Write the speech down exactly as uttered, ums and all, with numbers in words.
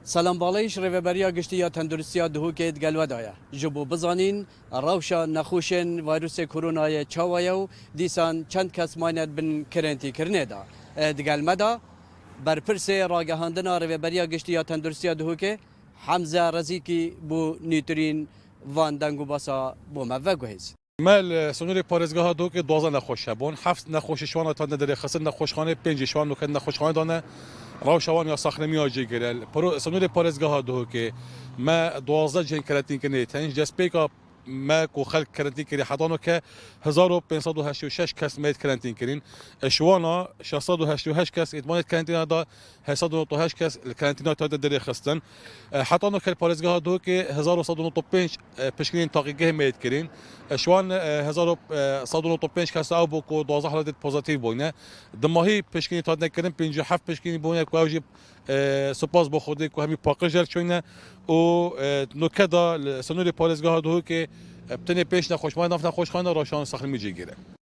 Selam Balîş, Rêveberiya Giştî ya Tenduristiya Duhokê digel we de ye. Ji bo bizanîn rewşa nexweşên vîrusê koronayê çawa ye û dîsan çend kes mayne bin kirêntîkirinê de. E, digel me de berpirsê ragihandina Rêveberiya Giştî ya Tenduristiya Duhokê Hemze Rezîkî bo nûtirîn van deng û basa bo me veguhêz. Me li sînorê parêzgeha Duhokê duwazdeh nexweş hebûn. Heft nexweşê ji wan hatine derêxistin nexweşxanê, pêncê ji wan nûke nexweşxanê de ne. Rewşa wan ya saxlemiya cêgirê. Li paro-, sînorê parêzgeha Duhokê me duwazdeh cihên kerentînkirinê tên. Ji destpêka me ku xelk kerentîn kirî heta nûke hezar û pênc sed û heştê û şeş kes meyit kerentîn kirîn. E, ji wana şeş sed û heştê û heşt kes êtmanê kerentîna da, heşt sed û newid û heşt kes li kerentîna tade derê xistin. E, heta nûke li parêzgeha Duhokê hezar û sed û newid û pênc, e, pişkinên taqîgeh meyit kirîn. E, ji wan, e, hezar û sed û newid û pênc kes ew bû ku duwazdeh haletê pozîtîf bûyne. Dimahî pişkinî tade kirin, pêncî û heft pişkinî bûyne ku ew jî, e, spas bo Xwedê ku hemî paqij derçûyne û, e, nûke da li sînorê parêzgeha Duhokê, e, bi tenê pênc nexweş mane nav nexweşxane rewşa wan saxlemî cêgirê.